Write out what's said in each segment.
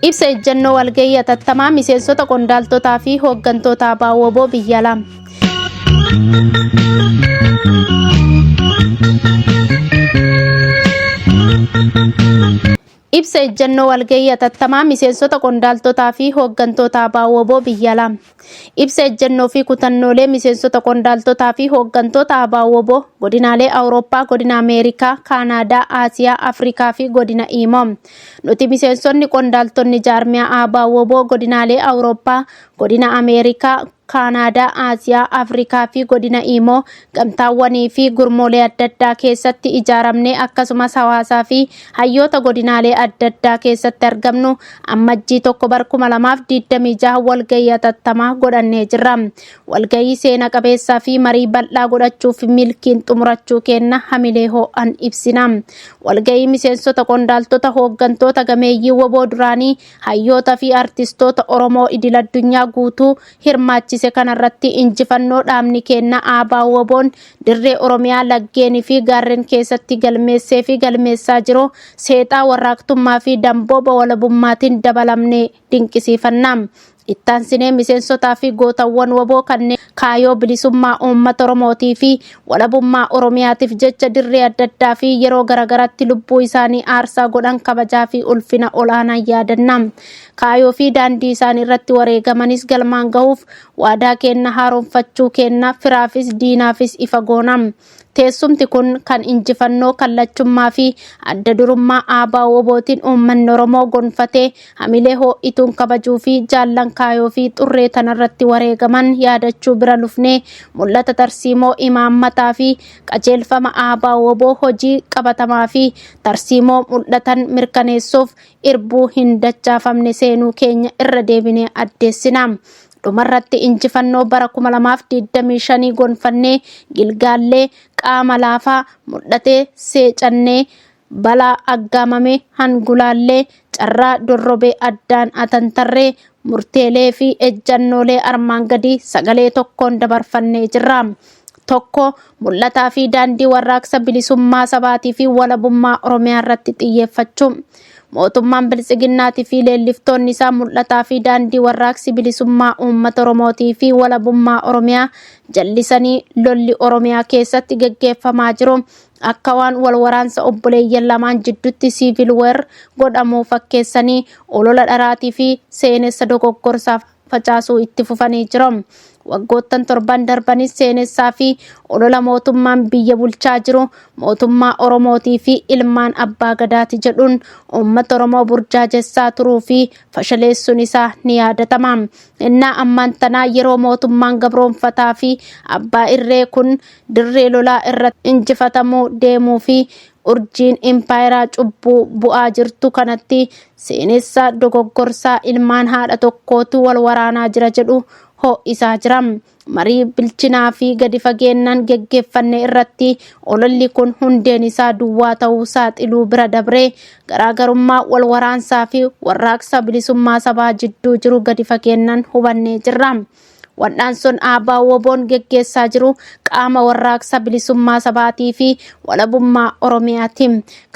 Ibsa ejjennoo walgahii hatattamaa miseensota qondaaltotaa fi hooggantoota ABO-WBO biyya alaa. Ibsa ejjennoo walgahii hatattamaa miseensota qondaaltotaa fi hooggantoota ABO-WBO biyya alaa. Ibsa ejjennoo fi kutannoolee miseensota qondaaltotaa fi hooggantoota ABO-WBO godinaalee Awurooppaa, godina Ameerikaa, Kaanaadaa, Aasiyaa, Afrikaa fi godina Imoo. Nuti miseensonni qondaaltonni jaarmiyaa ABO-WBO godinaalee Awurooppaa, godina Ameerikaa, Kaanaadaa, Aasiyaa, Afrikaa fi godina Imoo gamtaawwanii fi gurmuulee adda addaa keessatti ijaaramnee akkasumas hawaasaa fi hayyoota godinaalee adda addaa keessatti argamnu Ammajjii 1 bar 2026 walgahii hatattamaa godhannee jirra. Walgahii seena qabeessaa fi marii bal'aa godhachuuf milkiin xumurachuu keenna hamilee ho'an ibsina. Walgahii miseensota qondaaltota hooggantoota gameeyyii wbo duraanii hayyoota fi artistoota Oromoo idil-addunyaa guutuu hirmaachise kanarratti injifannoo dhaabni keenna ABO-WBOn dirree Oromiyaa laggeenii fi gaarren keessatti galmeessee fi galmeessaa jiru seexaa warraaqtummaa fi dambooba walabummaatiin dabalamnee dinqisiifanna. Ittaansinee miseensotaa fi gootawwan wbo kanneen kaayoo bilisummaa uummata Oromootii fi walabummaa Oromiyaatiif jecha dirree adda addaa fi yeroo garagaratti lubbuu isaanii aarsaa godhan kabajaa fi ulfina ol'aanaan yaadanna. Kaayoo fi daandii isaan irratti wareegamanis galmaan gahuuf waadaa keenna haaromfachuu keenna firaafis diinaafis ifa goona. Teessumti kun kan injifannoo kallachummaa fi adda durummaa ABO-WBOtiin uummanni Oromoo gonfatee hamilee hoo'ituun kabajuu fi jaallan kaayoo fi xurree tanarratti wareegaman yaadachuu bira lufnee mul'ata tarsiimoo imaammataa fi qajeelfama ABO-WBO hojii qabatamaa fi tarsiimoo mul'atan mirkaneessuuf irbuu hin dachaafamne seenuu keenya irra deebinee addeessina. Dhumarratti injifannoo bara 2025 gonfannee gilgaallee qaama laafaa mul'atee seecannee balaa aggaamame hangulaallee carraa dorrobee addaan atantarree murteelee fi ejjannoolee armaan gadii sagalee tokkoon dabarfannee jirra. Tokko, mul'ataa fi daandii warraaqsa bilisummaa sabaatii fi walabummaa Oromiyaa irratti xiyyeeffachuu. Mootummaan Biltsiginnaatii fi leelliftoonni isaa mul'ataa fi daandii warraaqsi bilisummaa uummata Oromootii fi walabummaa Oromiyaa jallisanii lolli Oromiyaa keessatti geggeeffamaa jiru akka waan wal waraansa obboleeyyan lamaan jiddutti civil war godhamuu fakkeessanii olola dharaatii fi seenessa dogoggorsaa facaasuu itti fufanii jiru. Waggoottan torban darbanis seenessaa fi olola mootummaan biyya bulchaa jiru mootummaa Oromootii fi ilmaan abbaa gadaati jedhuun uummata Oromoo burjaajessaa turuu fi fashaleessuun isaa ni yaadatama. Innaa ammaan tanaa yeroo mootummaan gabroonfataa fi abbaa irree kun dirree lolaa irratti injifatamuu deemuu fi urjiin impaayeraa cubbuu bu'aa jirtu kanatti seenessa dogoggorsaa ilmaan haadha tokkootu wal waraanaa jira jedhu ho'isaa jira. Marii bilchinaa fi gadi fageennaan geggeeffanne irratti ololli kun hundeen isaa duwwaa ta'uu saaxiluu bira dabree garaagarummaa wal waraansaa fi warraaqsa bilisummaa sabaa jidduu jiru gadi fageennaan hubannee jirra. Wal'aansoon ABO-WBOn geggeessaa jiru qaama warraaqsa bilisummaa sabaatii fi walabummaa Oromiyaati.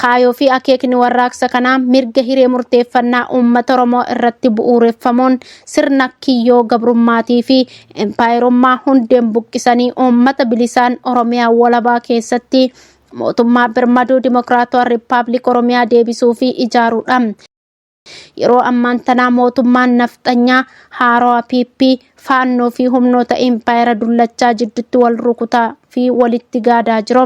Kaayoo fi akeekni warraaqsa kanaa mirga hiree murteeffannaa uummata Oromoo irratti bu'uureffamuun sirna kiyyoo gabrummaatii fi impaayerummaa hundeen buqqisanii uummata bilisaan Oromiyaa walabaa keessatti mootummaa birmaduu Dimokiraatawaa Riippaabilik Oromiyaa deebisuu fi ijaaruudha. Yeroo ammaan tanaa mootummaan nafxanyaa haarawaa PP, Faannoo fi humnoota impaayera dullachaa jiddutti wal rukutaa fi walitti gaadaa jiru.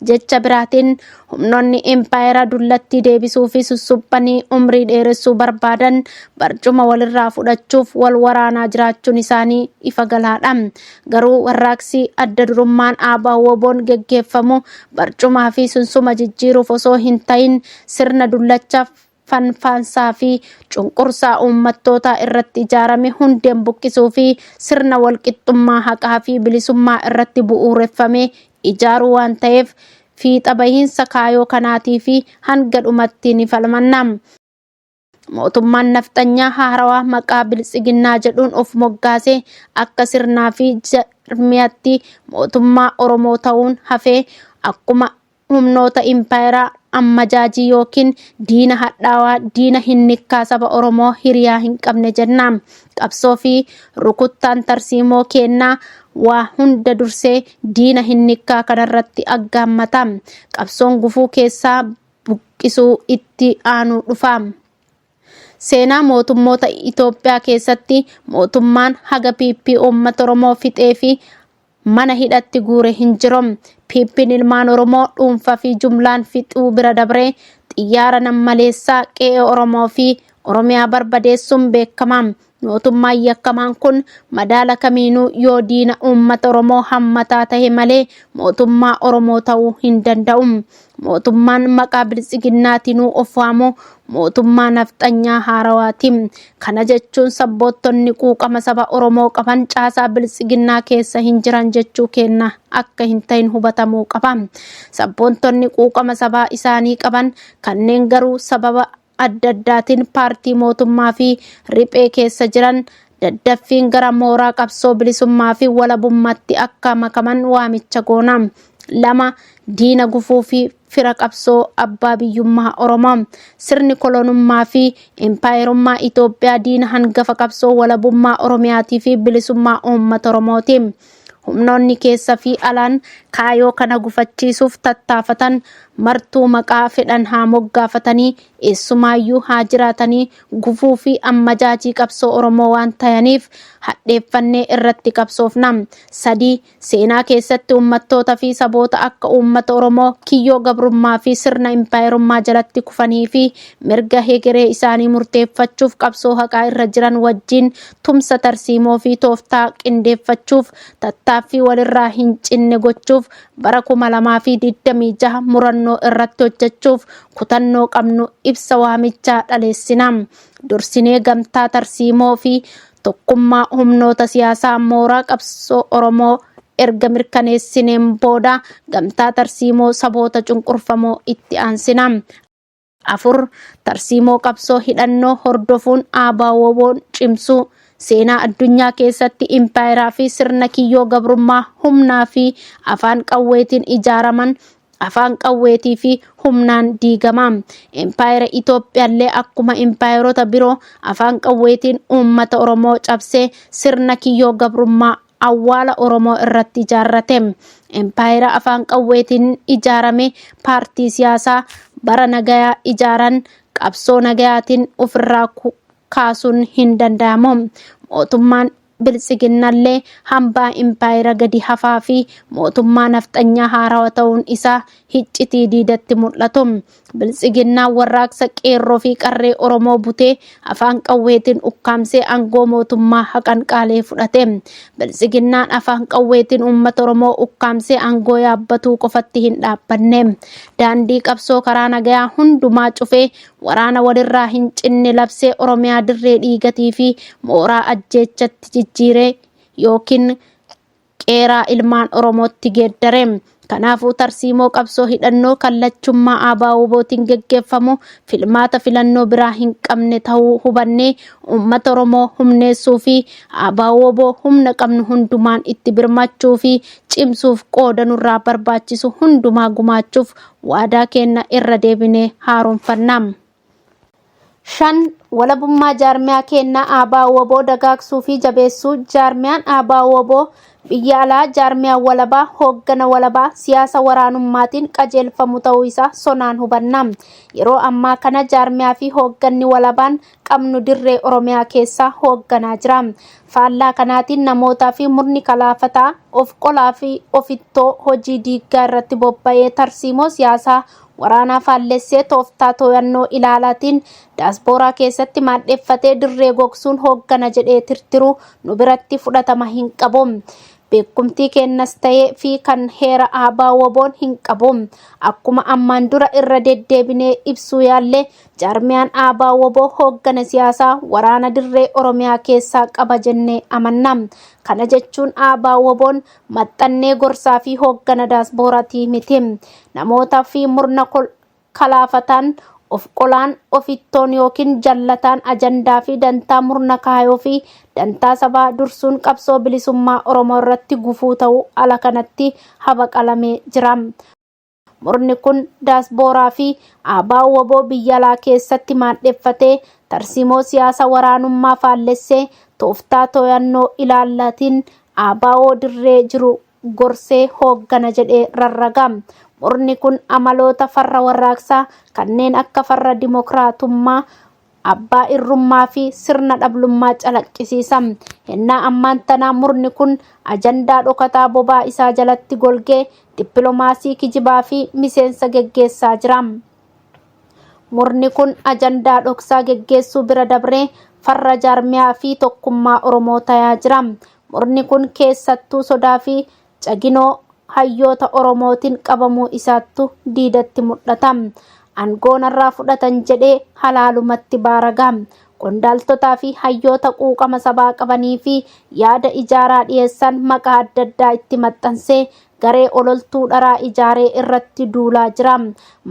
Jecha biraatiin humnoonni impaayera dullattii deebisuu fi sussuphanii umrii dheeressuu barbaadan barcuma walirraa fudhachuuf wal waraanaa jiraachuun isaanii ifa galaadha. Garuu warraaqsi adda durummaan ABO-WBOn geggeeffamu barcumaa fi sunsuma jijjiiruuf osoo hin ta'in sirna dullacha fanfaansaa fi cunqursaa uummattootaa irratti ijaarame hundeen buqqisuu fi sirna walqixxummaa haqaa fi bilisummaa irratti bu'uureffame ijaaruu waan ta'eef fiixa bahiinsa kaayoo kanaatii fi hanga dhumatti ni falmanna. Mootummaan nafxanyaa haarawaa maqaa biltsiginnaa jedhuun of moggaase akka sirnaa fi jarmiyatti mootummaa Oromoo ta'uun hafee akkuma humnoota impaayeraa ammajaajii yookiin diina hadhaawaa diina hinnikkaa saba Oromoo hiriyaa hin qabne jenna. Qabsoo fi rukuttaan tarsiimoo keennaa waa hunda dursee diina hinnikkaa kanarratti aggaammata. Qabsoon gufuu keessaa buqqisuu itti aanuu dhufa. Seenaa mootummoota Itoophiyaa keessatti mootummaan haga PP uummata Oromoo fixee fi mana hidhatti guure hin jiru. PPn ilmaan Oromoo dhuunfaa fi jumlaan fixuu bira dabree xiyyaara nammaleessaa qe'ee Oromoo fi Oromiyaa barbadeessuun beekama. Mootummaan yakkamaan kun madaala kamiinuu yoo diina uummata Oromoo hammataa tahe malee mootummaa Oromoo ta'uu hin danda'u. Mootummaan maqaa biltsiginnaatinuu of waamu mootummaa nafxanyaa haarawaati. Kana jechuun sabboottonni quuqama saba Oromoo qaban caasaa biltsiginnaa keessa hin jiran jechuu keenna akka hin ta'in hubatamuu qaba. Sabboontonni quuqama sabaa isaanii qaban kanneen garuu sababa adda addaatiin paartii mootummaa fi riphee keessa jiran daddaffiin gara mooraa qabsoo bilisummaa fi walabummaatti akka makaman waamicha goona. 2, Diina gufuu fi fira qabsoo abbaa biyyummaa Oromoo. Sirni kolonummaa fi impaayerummaa Itoophiyaa diina hangafa qabsoo walabummaa Oromiyaatii fi bilisummaa uummata Oromooti. Humnoonni keessa fi alaan kaayoo kana gufachiisuuf tattaafatan martuu maqaa fedhan haa moggaafatanii eessumaayyuu haa jiraatanii gufuu fi ammajaajii qabsoo Oromoo waan tayaniif hadheeffannee irratti qabsoofna. 3, Seenaa keessatti uummattoota fi saboota akka uummata Oromoo kiyyoo gabrummaa fi sirna impaayerummaa jalatti kufanii fi mirga hegeree isaanii murteeffachuuf qabsoo haqaa irra jiran wajjin tumsa tarsiimoo fi tooftaa qindeeffachuuf tattaaffii walirraa hin cinne gochuuf bara 2026 murannoo irratti hojjechuuf kutannoo qabnu ibsa waamichaa dhaleessina. Dursinee gamtaa tarsiimoo fi tokkummaa humnoota siyaasaa mooraa qabsoo Oromoo erga mirkaneessineen booda gamtaa tarsiimoo saboota cunqurfamoo itti aansina. 4, Tarsiimoo qabsoo hidhannoo hordofuun ABO-WBOn cimsuu. Seenaa addunyaa keessatti impaayeraa fi sirna kiyyoo gabrummaa humnaa fi afaan qawweetiin ijaaraman afaan qawweetii fi humnaan diigama. Impaayera Itoophiyaallee akkuma impaayerota biroo afaan qawweetiin uummata Oromoo cabsee sirna kiyyoo gabrummaa awwaala Oromoo irratti ijaarrate. Impaayera afaan qawweetiin ijaarame paartii siyaasaa bara nagayaa ijaaran qabsoo nagayaatiin ofirraa kaasuun hin danda'amu. Mootummaan Biltsiginnallee hambaa impaayera gadi hafaa fi mootummaa nafxanyaa haarawa ta'uun isaa hiccitii diidatti mul'atu. Biltsiginnaan warraaqsa qeerroo fi qarree Oromoo butee afaan qawweetiin ukkaamsee aangoo mootummaa haqanqaalee fudhate. Biltsiginnaan afaan qawweetiin uummata Oromoo ukkaamsee aangoo yaabbatuu qofatti hin dhaabbanne. Daandii qabsoo karaa nagayaa hundumaa cufee waraana walirraa hin cinne labsee Oromiyaa dirree dhiigatii fi mooraa ajjeechatti jijjiiree yookiin qeeraa ilmaan Oromootti geeddare. Kanaafuu tarsiimoo qabsoo hidhannoo kallachummaa ABO-WBOtiin geggeeffamu filmaata filannoo biraa hin qabne ta'uu hubannee uummata Oromoo humneessuu fi ABO-WBO humna qabnu hundumaan itti birmachuu fi cimsuuf qooda nurraa barbaachisu hundumaa gumaachuuf waadaa keenna irra deebinee haaromfanna. 5, Walabummaa jaarmiyaa keennaa ABO-WBO dagaagsuu fi jabeessuu. Jaarmiyaan ABO-WBO biyya alaa jaarmiyaa walabaa, hooggana walabaa, siyaasa waraanummaatiin qajeelfamu ta'uu isaa sonaan hubanna. Yeroo ammaa kana jaarmiyaa fi hoogganni walabaan qabnu dirree Oromiyaa keessaa hoogganaa jira. Faallaa kanaatiin namootaa fi murni kalaafataa, of qolaa fi ofittoo hojii diiggaa irratti bobba'ee tarsiimoo siyaasaa waraanaa faallessee tooftaa tooyannoo ilaalaatiin daaspooraa keessatti maadheffatee dirree gogsuun hooggana jedhee tirtiru nu biratti fudhatama hin qabu. Beekumtii keennas ta'ee fi kan heera ABO-WBOn hin qabu. Akkuma ammaan dura irra deddeebinee ibsuu yaalle jaarmiyaan ABO-WBO hooggana siyaasaa waraana dirree Oromiyaa keessaa qaba jennee amanna. Kana jechuun ABO-WBOn maxxannee gorsaa fi hooggana daaspooraatii miti. Namoota fi murna kalaafataan, of qolaan, ofittoon yookiin jallataan ajandaa fi dantaa murna kaayoo fi dantaa sabaa dursuun qabsoo bilisummaa Oromoo irratti gufuu ta'uu ala kanatti habaqalamee jira. Murni kun daasbooraa fi ABO-WBO biyya alaa keessatti maandheffatee tarsiimoo siyaasa waraanummaa faallessee tooftaa toyannoo ilaallatiin ABO dirree jiru gorsee hooggana jedhee rarraga. Murni kun amaloota farra warraaqsaa kanneen akka farra dimokiraatummaa, abbaa irrummaa fi sirna dhablummaa calaqqisiisa. Hennaa ammaan tanaa murni kun ajandaa dhokataa bobaa isaa jalatti golgee dippilomaasii kijibaa fi miseensa geggeessaa jira. Murni kun ajandaa dhoksaa geggeessuu bira dabree farra jaarmiyaa fi tokkummaa Oromoo tayaa jira. Murni kun keessattuu sodaa fi caginoo hayyoota Oromootiin qabamuu isaattu diidatti mul'ata. Aangoo narraa fudhatan jedhee halaalumatti baaraga. Qondaaltotaa fi hayyoota quuqama sabaa qabanii fi yaada ijaaraa dhiyeessan maqaa adda addaa itti maxxansee garee ololtuu dharaa ijaaree irratti duulaa jira.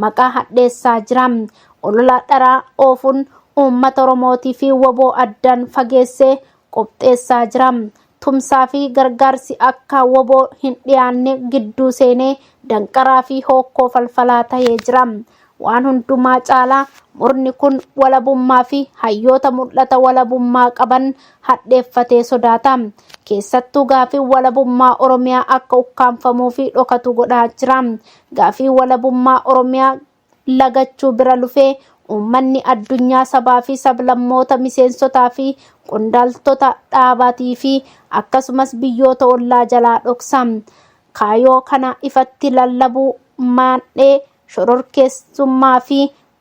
Maqaa hadheessaa jira. Olola dharaa oofuun uummata Oromootii fi WBO addaan fageessee qopheessaa jira. Tumsaa fi gargaarsi akka WBO hin dhiyaanne gidduu seenee danqaraa fi hookkoo falfalaa ta'ee jira. Waan hundumaa caalaa murni kun walabummaa fi hayyoota mul'ata walabummaa qaban hadheeffatee sodaata. Keessattuu gaafii walabummaa Oromiyaa akka ukkaanfamuu fi dhokatu godhaa jira. Gaafii walabummaa Oromiyaa lagachuu bira lufee uummanni addunyaa sabaa fi sablammoota miseensotaa fi qondaaltota dhaabaatii fi akkasumas biyyoota ollaa jalaa dhoksa. Kaayoo kana ifatti lallabuu maandhee shororkeessummaa fi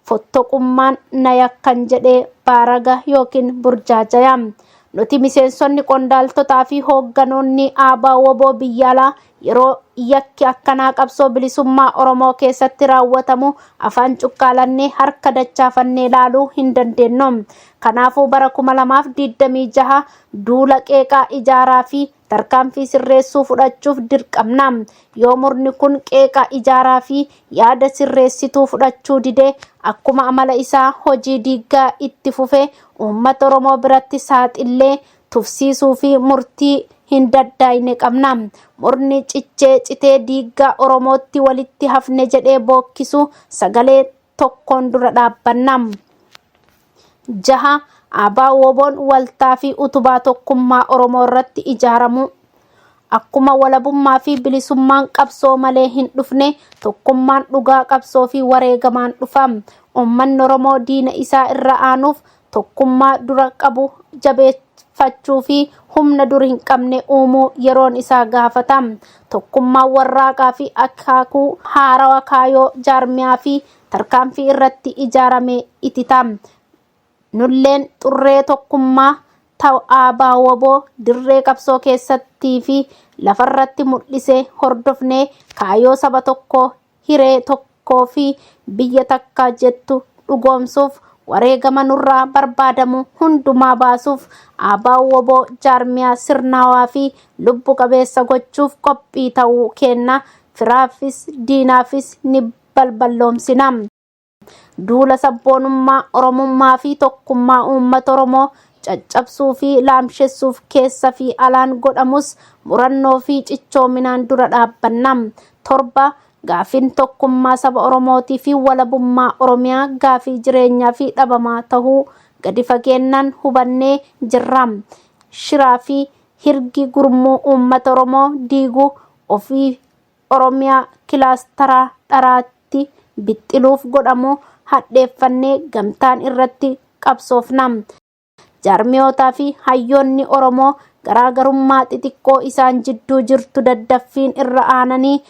fottoqummaan na yakkan jedhee baaraga yookiin burjaajaya. Nuti miseensonni qondaaltotaa fi hoogganoonni ABO-WBO biyya alaa yeroo yakki akkanaa qabsoo bilisummaa Oromoo keessatti raawwatamu afaan cuqqaalannee harka dachaafannee ilaaluu hin dandeenyu. Kanaafuu bara 2026 duula qeeqaa ijaaraa fi tarkaanfii sirreessuu fudhachuuf dirqamna. Yoo murni kun qeeqa ijaaraa fi yaada sirreessituu fudhachuu dide akkuma amala isaa hojii diiggaa itti fufe uummata Oromoo biratti saaxillee tufsiisuu fi murtii hin daddaayne qabna. Murni cichee citee diiggaa Oromootti walitti hafne jedhee bookkisu sagalee tokkoon dura dhaabbanna. Jaha ABO-WBOn waltaa fi utubaa tokkummaa Oromoo irratti ijaaramu. Akkuma walabummaa fi bilisummaan qabsoo malee hin dhufne tokkummaan dhugaa qabsoo fi wareegamaan dhufa. Uummanni Oromoo diina isaa irra aanuuf tokkummaa dura qabu jabeeffachuu fi humna dur hin qabne uumuu yeroon isaa gaafata. Tokkummaan warraaqaa fi akaakuu haarawa kaayoo jaarmiyaa fi tarkaanfii irratti ijaarame itita. Nulleen xurree tokkummaa ABO-WBO dirree qabsoo keessattii fi lafarratti mul'ise hordofnee kaayoo saba tokkoo hiree tokkoo fi biyya takka jettu dhugoomsuuf wareegama nurraa barbaadamu hundumaa baasuuf ABO-WBO jaarmiyaa sirnaawaa fi lubbu qabeessa gochuuf qophii ta'uu kenna. Firaafis diinaafis ni balballoomsina. Duula sabboonummaa Oromummaa fi tokkummaa uummata Oromoo caccabsuu fi laamshessuuf keessa fi alaan godhamus murannoo fi cichoominaan dura dhaabbanna. Torba gaafiin tokkummaa saba Oromootii fi walabummaa Oromiyaa gaafii jireenyaa fi dhabamaa tahuu gadi fageennaan hubannee jirra. Shiraa fi hirgi gurmuu uummata Oromoo diiguu ofii Oromiyaa kilaastaraa dharaatti bixxiluuf godhamu hadheeffannee gamtaan irratti qabsoofna. Jaarmiyootaa fi hayyoonni Oromoo garaagarummaa xixiqqoo isaan jidduu jirtu daddaffiin irra aananii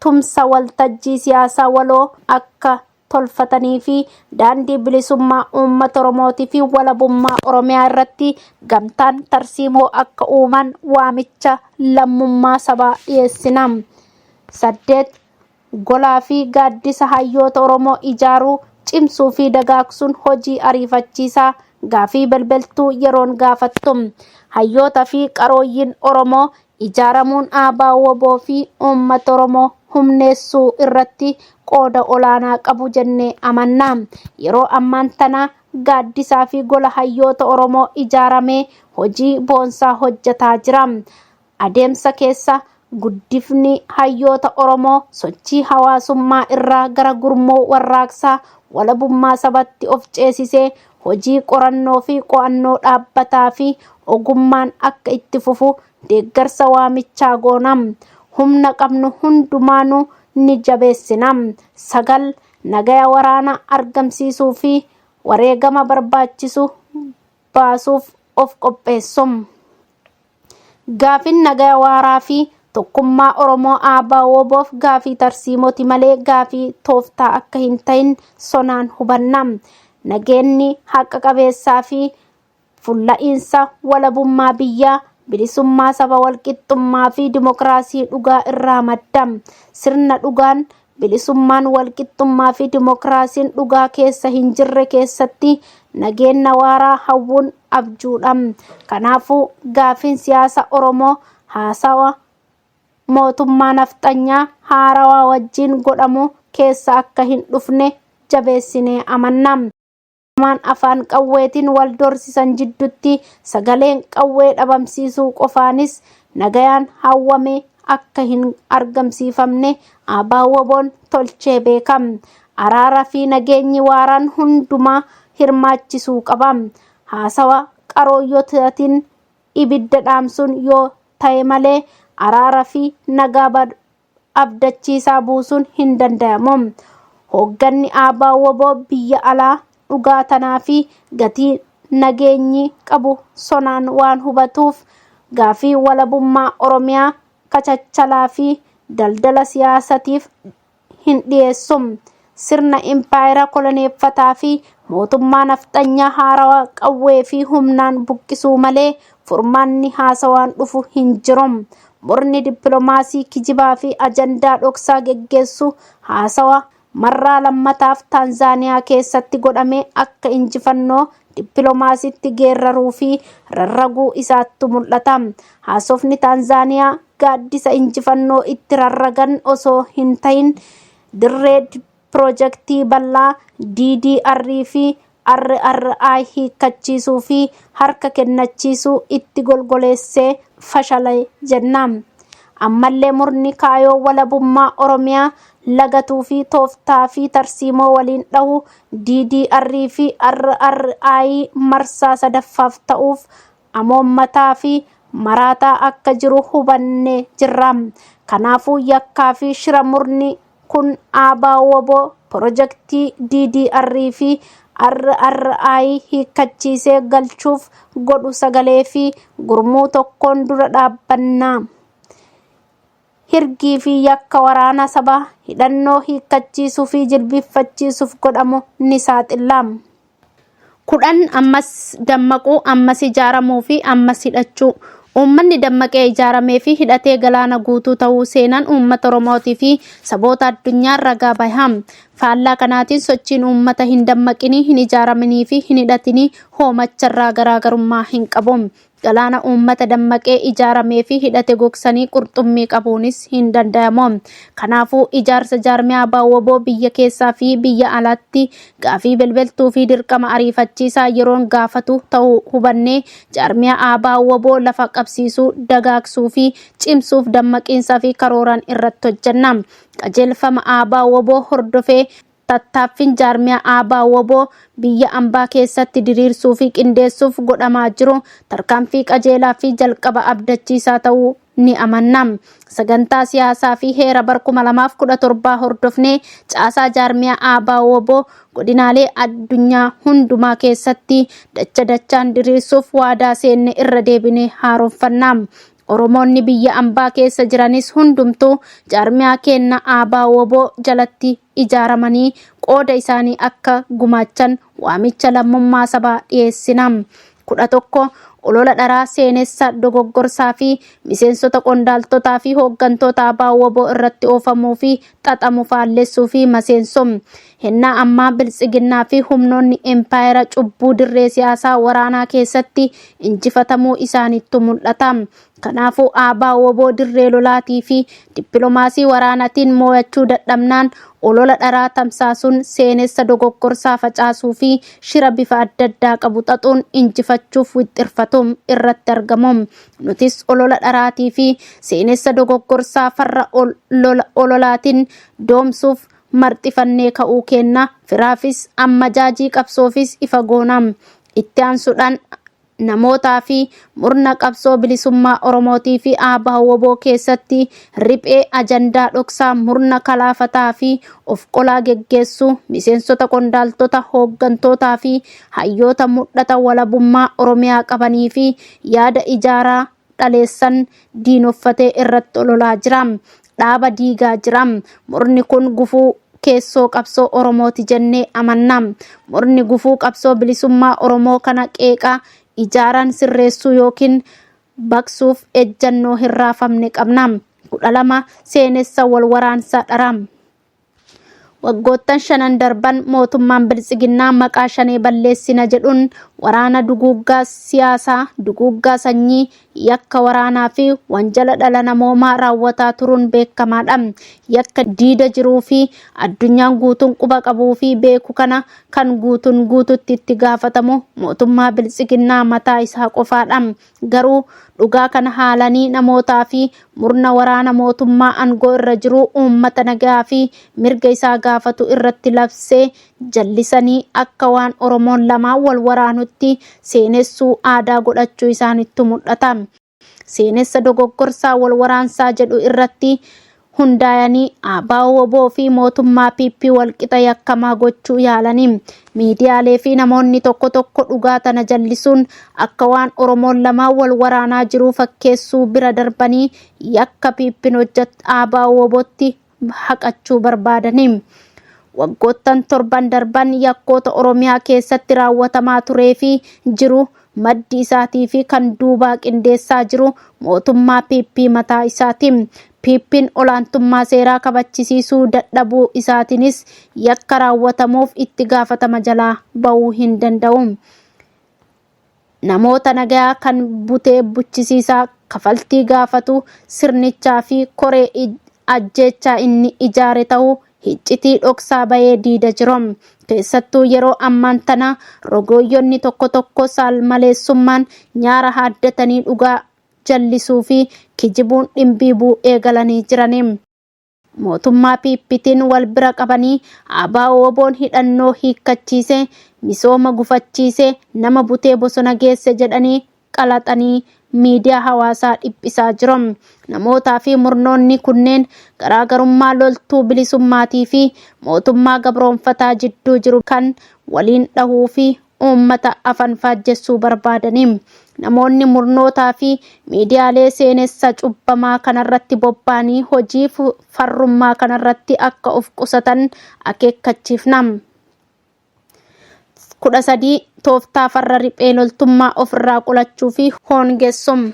tumsa waltajjii siyaasaa waloo akka tolfatanii fi daandii bilisummaa uummata Oromootii fi walabummaa Oromiyaa irratti gamtaan tarsiimoo akka uuman waamicha lammummaa sabaa dhiyeessina. 8 golaa fi gaaddisa hayyoota Oromoo ijaaruu, cimsuu fi dagaagsuun hojii ariifachiisaa gaafii belbeltuu yeroon gaafattu. Hayyoota fi qarooyyiin Oromoo ijaaramuun ABO-WBO fi uummata Oromoo humneessuu irratti qooda olaanaa qabu jennee amanna. Yeroo ammaan tana gaaddisaa fi gola hayyoota Oromoo ijaaramee hojii boonsaa hojjetaa jira. Adeemsa keessa Guddifni hayyoota Oromoo sochii hawaasummaa irraa gara gurmuu warraaqsaa walabummaa sabatti of ceesisee hojii qorannoo fi qo'annoo dhaabbataa fi ogummaan akka itti fufu deeggarsa waamichaa goona. Humna qabnu hundumaanuu ni jabeessina. 9, Nagaya waraana argamsiisuu fi wareegama barbaachisu baasuuf of qopheessu. Gaafin nagaya waaraa fi tokkummaa Oromoo ABO-WBOf gaafii tarsiimooti malee gaafii tooftaa akka hin ta'in sonaan hubanna. Nageenni haqa qabeessaa fi fulla'iinsa walabummaa biyyaa, bilisummaa saba walqixxummaa fi dimokiraasii dhugaa irraa madda. Sirna dhugaan bilisummaan walqixxummaa fi dimokiraasiin dhugaa keessa hin jirre keessatti nageenna waaraa hawwuun abjuudha. Kanaafuu gaafiin siyaasa Oromoo haasawa mootummaa nafxanyaa haarawaa wajjiin godhamu keessa akka hin dhufne jabeessinee amanna. Lamaan afaan qawweetiin wal doorsisan jiddutti sagaleen qawwee dhabamsiisuu qofaanis nagayaan hawwame akka hin argamsiifamne ABO-WBOn tolchee beeka. Araara fi nageenyi waaraan hundumaa hirmaachisuu qaba. Haasawa qarooyyotaatiin ibidda dhaamsuun yoo taye malee araara fi nagaa abdachiisaa buusuun hin dandayamu. Hoogganni ABO-WBO biyya alaa dhugaa tanaa fi gatii nageenyi qabu sonaan waan hubatuuf gaafii walabummaa Oromiyaa kachachalaa fi daldala siyaasatiif hin dhiyeessu. Sirna impaayera koloneeffataa fi mootummaa nafxanyaa haarawa qawwee fi humnaan buqqisuu malee furmaanni haasawaan dhufu hin jiru. Murni dippilomaasii kijibaa fi ajandaa dhoksaa geggeessu haasawa marraa lammataaf Taanzaaniyaa keessatti godhame akka injifannoo dippilomaasiitti geerraruu fi rarraguu isaattu mul'ata. Haasofni Taanzaaniyaa gaaddisa injifannoo itti rarragan osoo hin tahin dirree pirojektii bal'aa DDR fi RRI hiikkachiisuu fi harka kennachiisuu itti golgoleessee fashale jenna. Ammallee murni kaayoo walabummaa Oromiyaa lagatuu fi tooftaa fi tarsiimoo waliin dhahu DDR fi RRI marsaa sadaffaaf ta'uuf amoommataa fi maraataa akka jiru hubanne jirra. Kanaafuu yakkaa fi shira murni kun ABO-WBO pirojektii DDR fi RRI hiikkachiisee galchuuf godhu sagalee fi gurmuu tokkoon dura dhaabbanna. Hirgii fi yakka waraana sabaa hidhannoo hiikkachiisuu fi jilbiiffachiisuuf godhamu ni saaxilla. 10 ammas dammaquu, ammas ijaaramuu fi ammas hidhachuu. Uummanni dammaqee ijaaramee fi hidhatee galaana guutuu ta'uu seenaan uummata Oromootii fi saboota addunyaa ragaa baha. Faallaa kanaatiin sochiin uummata hin dammaqinii, hin ijaaraminii fi hin hidhatinii hoomacharraa garaagarummaa hin qabu. Galaana uummata dammaqee ijaaramee fi hidhate gogsanii qurxummii qabuunis hin dandayamu. Kanaafuu ijaarsa jaarmiyaa ABO-WBO biyya keessaa fi biyya alaatti gaafii belbeltuu fi dirqama ariifachiisaa yeroon gaafatu ta'uu hubannee jaarmiyaa ABO-WBO lafa qabsiisuu, dagaagsuu fi cimsuuf dammaqiinsaa fi karooraan irratti hojjenna. Qajeelfama ABO-WBO hordofee Tattaaffiin jaarmiyaa ABO-WBO biyya ambaa keessatti diriirsuu fi qindeessuuf godhamaa jiru tarkaanfii qajeelaa fi jalqaba abdachiisaa ta'uu ni amanna. Sagantaa siyaasaa fi heera bar 2017 hordofnee caasaa jaarmiyaa ABO-WBO godinaalee addunyaa hundumaa keessatti dacha dachaan diriirsuuf waadaa seenne irra deebinee haaromfanna. Oromoonni biyya ambaa keessa jiranis hundumtuu jaarmiyaa keenna ABO-WBO jalatti ijaaramanii qooda isaanii akka gumaachan waamicha lammummaa sabaa dhiyeessina. 11 Olola dharaa seenessa dogoggorsaa fi miseensota qondaaltotaa fi hooggantoota ABO-WBO irratti oofamuu fi xaxamu faallessuu fi maseensu. Hennaa ammaa Biltsiginnaa fi humnoonni empaayera cubbuu dirree siyaasaa waraanaa keessatti injifatamuu isaaniittu mul'ata. Kanaafuu ABO-WBO dirree lolaatii fi dippilomaasii waraanatiin mooyachuu dadhabnaan olola dharaa tamsaasuun seenessa dogoggorsaa facaasuu fi shira bifa adda addaa qabu xaxuun injifachuuf wixxirfatu irratti argamu. Nutis olola dharaatii fi seenessa dogoggorsaa farra ololaatiin doomsuuf marxifannee ka'uu keenna firaafis ammajaajii qabsoofis ifa goona. Itti aansuudhaan namootaa fi murna qabsoo bilisummaa Oromootii fi ABO-WBO keessatti riphee ajandaa dhoksaa murna kalaafataa fi of qolaa geggeessu miseensota qondaaltota hooggantootaa fi hayyoota mudhata walabummaa Oromiyaa qabanii fi yaada ijaaraa dhaleessan diinoffatee irratti ololaa jira. Dhaaba diigaa jira. Murni kun gufuu keessoo qabsoo Oromooti jennee amanna. Murni gufuu qabsoo bilisummaa Oromoo kana qeeqaa ijaaraan sirreessuu yookiin baqsuuf ejjannoo hin raafamne qabna. 12 seenessa wal waraansaa dharaa. Waggoottan shanan darban mootummaan Biltsiginnaa maqaa shanee balleessina jedhuun waraana duguuggaa siyaasaa, duguuggaa sanyii, yakka waraanaa fi wanjala dhala namoomaa raawwataa turuun beekamaadha. Yakka diida jiruu fi addunyaan guutuun quba qabuu fi beeku kana kan guutuun guututti itti gaafatamu mootummaa Biltsiginnaa mataa isaa qofaadha. Garuu dhugaa kana haalanii namootaa fi murna waraana mootummaa aangoo irra jiru uummata nagaa fi mirga isaa gaafatu irratti labsee jallisanii akka waan Oromoon lamaan wal waraanutti seenessuu aadaa godhachuu isaanittu mul'ata. Seenessa dogoggorsaa wal waraansaa jedhu irratti hundaayanii ABO-WBO fi mootummaa PP walqixa yakkamaa gochuu yaalanii miidiyaalee fi namoonni tokko tokko dhugaa tana jallisuun akka waan Oromoon lamaan wal waraanaa jiruu fakkeessuu bira darbanii yakka PP'n hojjette ABO-WBOtti haqachuu barbaadanii. Waggoottan torban darban yakkoota Oromiyaa keessatti raawwatamaa turee fi jiru maddi isaatii fi kan duubaa qindeessaa jiru mootummaa PP mataa isaati. PP'n olaantummaa seeraa kabachisiisuu dadhabuu isaatiinis yakka raawwatamuuf itti gaafatama jalaa ba'uu hin danda'u. Namoota nagaa kan butee buchisiisaa kafaltii gaafatu sirnichaa fi koree ajjeechaa inni ijaare ta'uu hiccitii dhoksaa bahee diida jiru. Keessattuu yeroo ammaan tana rogooyyonni tokko tokko saalmaleessummaan nyaara haaddatanii dhugaa jallisuu fi kijibuun dhimbiibuu eegalanii jirani. Mootummaa PPtiin wal bira qabanii ABO-WBOn hidhannoo hiikkachiise, misooma gufachiise, nama butee bosona geesse jedhanii qalaxanii miidiyaa hawaasaa dhiphisaa jiru. Namootaa fi murnoonni kunneen garaagarummaa loltuu bilisummaatii fi mootummaa gabroonfataa jidduu jiru kan waliin dhahuu fi uummata afan faajjessuu barbaadanii. Namoonni murnootaa fi miidiyaalee seenessa cubbamaa kanarratti bobba'anii hojii farrummaa kanarratti akka of qusatan akeekkachiifna. 13 tooftaa farra riphee loltummaa ofirraa qolachuu fi hoongeessum.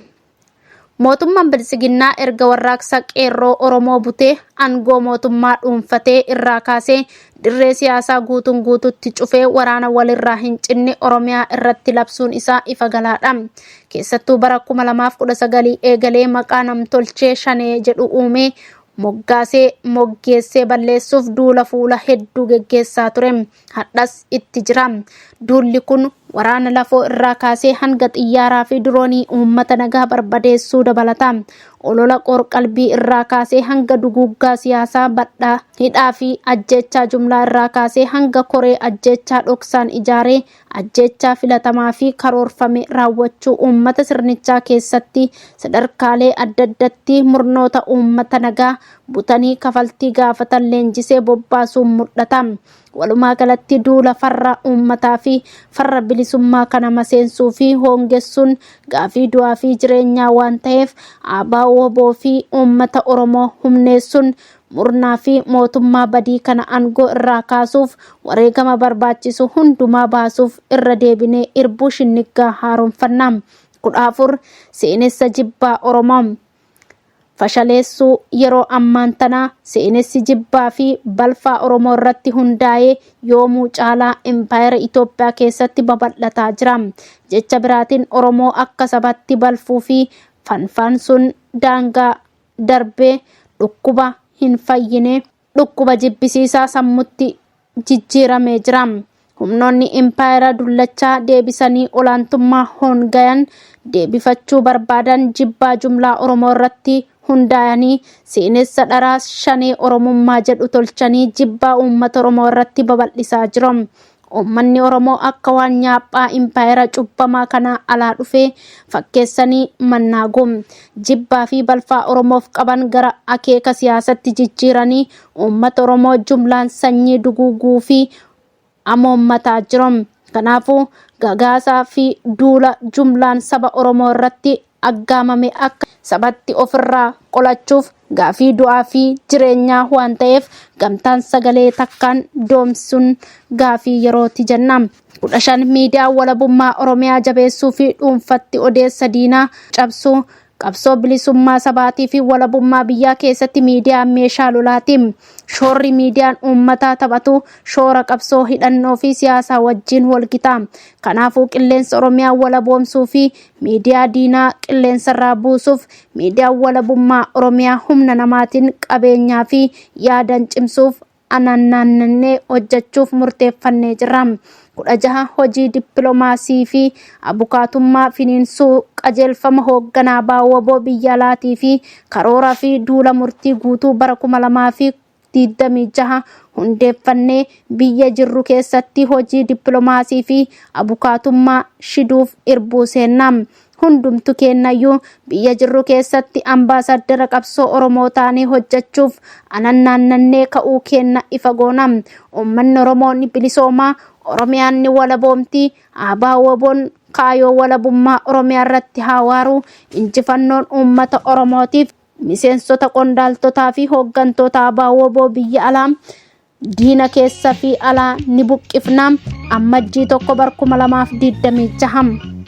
Mootummaan Biltsiginnaa erga warraaqsa qeerroo Oromoo butee aangoo mootummaa dhuunfatee irraa kaasee dirree siyaasaa guutuun guututti cufee waraana walirraa hin cinne Oromiyaa irratti labsuun isaa ifa galaadha. Keessattuu bara 2019 eegalee maqaa namtolchee shanee jedhu uumee moggaasee moggeessee balleessuuf duula fuula hedduu geggeessaa ture. Hadhas itti jira. Duulli kun waraana lafoo irraa kaasee hanga xiyyaaraa fi diroonii uummata nagaa barbadeessuu dabalata. Olola qoor-qalbii irraa kaasee hanga duguuggaa siyaasaa badhaa hidhaa fi ajjeechaa jumlaa irraa kaasee hanga koree ajjeechaa dhoksaan ijaaree ajjeechaa filatamaa fi karoorfame raawwachuu uummata sirnichaa keessatti sadarkaalee adda addatti murnoota uummata nagaa butanii kafaltii gaafatan leenjisee bobbaasuun mul'ata. Walumaa galatti duula farra uummataa fi farra bilisummaa kana maseensuu fi hoongessuun gaafii du'aa fi jireenyaa waan ta'eef ABO-WBO fi uummata Oromoo humneessuun murnaa fi mootummaa badii kana aangoo irraa kaasuuf wareegama barbaachisu hundumaa baasuuf irra deebinee irbuu shinniggaa haaromfanna. 14 seenessa jibbaa Oromoo. Fashaleessuu yeroo ammaan tanaa seenessi jibbaa fi balfaa Oromoo irratti hundaa'ee yoomuu caalaa impaayera Itoophiyaa keessatti babal'ataa jira. Jecha biraatiin Oromoo akka sabatti balfuu fi Fanfaansuun daangaa darbee dhukkuba hin fayyine, dhukkuba jibbisiisaa sammutti jijjiiramee jira. Humnoonni impaayera dullachaa deebisanii olaantummaa hongayan deebifachuu barbaadan jibbaa jumlaa Oromoo irratti hundaayanii seenessa dharaa shanee Oromummaa jedhu tolchanii jibbaa uummata Oromoo irratti babal'isaa jiru. Uummanni Oromoo akka waan nyaaphaa impaayera cubbamaa kanaa alaa dhufee fakkeessanii mannaagu. Jibbaa fi balfaa Oromoof qaban gara akeeka siyaasatti jijjiiranii uummata Oromoo jumlaan sanyii duguuguu fi amoommataa jiru. Kanaafuu gagaasaa fi duula jumlaan saba Oromoo irratti aggaamame akka sabatti ofirraa qolachuuf gaafii du'aa fi jireenyaa waan ta'eef gamtaan sagalee takkaan doomsuun gaafii yerooti jenna. 15 miidiyaa walabummaa Oromiyaa jabeessuu fi dhuunfatti odeessa diinaa cabsuu qabsoo bilisummaa sabaatii fi walabummaa biyyaa keessatti miidiyaan meeshaa lolaati. Shoorri miidiyaan uummataa taphatu shoora qabsoo hidhannoo fi siyaasaa wajjin walgita. Kanaafuu qilleensa Oromiyaa walaboomsuu fi miidiyaa diinaa qilleensarraa buusuuf miidiyaan walabummaa Oromiyaa humna namaatiin qabeenyaa fi yaadan cimsuuf anannaannee hojjechuuf murteeffannee jirra. 16 hojii dippiloomaasii fi abukaatummaa finiinsuu qajeelfama hoogganaa baawwaboo biyya alaatii fi karoora fi duula murtii guutuu bara 2026 hundeeffannee biyya jirru keessatti hojii dippiloomaasii fi abukaatummaa shiduuf irbuu seenna. Hundumtu kennayyuu biyya jirru keessatti ambaasaddara qabsoo Oromoo taanee hojjechuuf anannaannannee ka'uu kenna ifa goona. Uummanni Oromoo ni bilisoomaa, Oromiyaan ni walaboomti, ABO-WBOn kaayoo walabummaa Oromiyaa irratti haa waaru, injifannoon uummata Oromootiif miseensota qondaaltotaa fi hooggantoota ABO-WBO biyya alaa diina keessa fi alaa ni buqqifna. Ammajjii 1 bar 2026.